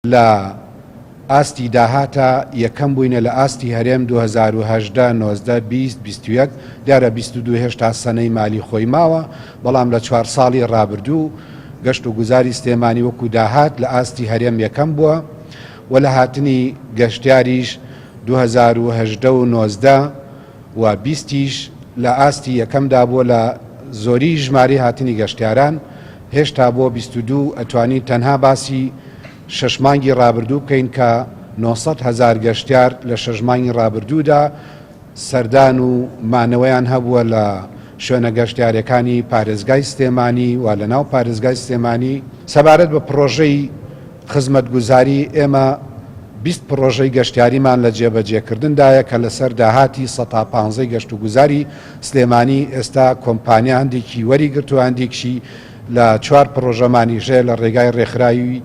لە ئاستی داهاتا یەکەم بووینە لە ئاستی هەرێم 2018، 19، 20، 21، دیارە 22 هێشتا سەنەی مالی خۆی ماوە، بەڵام لە چوار ساڵی ڕابردوو گەشت و گوزاری سلێمانی وەکو داهات لە ئاستی هەرێم یەکەم بووە و لە هاتنی گەشتیاریش 2018 و 19 و بیستیش لە ئاستی یەکەمدا بووە لە زۆری ژمارەی هاتنی گەشتیاران، هێشتا بۆ 22 ئەتوانین تەنها باسی شەش مانگی ڕابردوو بکەین کە 900 هەزار گەشتیار لە شەش مانگی ڕابردوودا سەردان و مانەوەیان هەبووە لە شوێنە گەشتیارەکانی پارێزگای سلێمانی و لە ناو پارێزگای سلێمانی. سەبارەت بە پڕۆژەی خزمەتگوزاری، ئێمە 20 پڕۆژەی گەشتیاریمان لە جێبەجێکردندایە کە لەسەر داهاتی سەتا پانزەی گەشتوگوزاری سلێمانی، ئێستا کۆمپانیا هەندێکی وەریگرتووە هەندێکشی لە چوار پڕۆژەمانیش هەیە لە ڕێگای ڕێکخراوی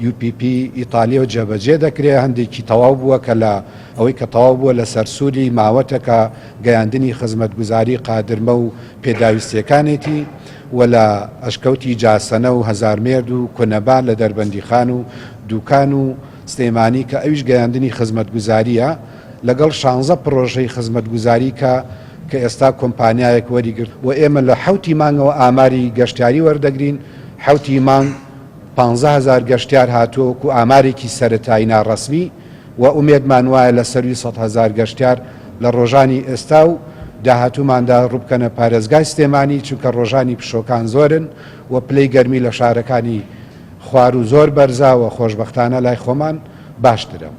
UPP ئیتالیەوە جێبەجێ دەکرێت، هەندێکی تەواو بووە کە لە ئەوەی کە تەواو بووە لە سەرسووری ماوەتە کە گەیاندنی خزمەتگوزاری قادرمە و پێداویستییەکانێتی و لە ئەشکەوتی جاسەنە و هەزارمێرد و کونەبان لە دەربەندیخان و دوکان و سلێمانی کە ئەویش گەیاندنی خزمەتگوزارییە لەگەڵ شانزە پڕۆژەی خزمەتگوزاری کە کە ئێستا کۆمپانیایەک وەریگرت و ئێمە لە حەوتی مانگەوە ئاماری گەشتیاری وەردەگرین، حەوتی مانگ 15,000 گەشتیار هاتووە وەکو ئامارێکی سەرەتایی ناڕەسمی و ئومێدمان وایە لە سەرووی 100,000 گەشتیار لە ڕۆژانی ئێستا و داهاتووماندا ڕووبکەنە پارێزگای سلێمانی، چونکە ڕۆژانی پشووەکان زۆرن و پلەی گەرمی لە شارەکانی خواروو زۆر بەرزە و خۆشبەختانە لای خۆمان باشترە.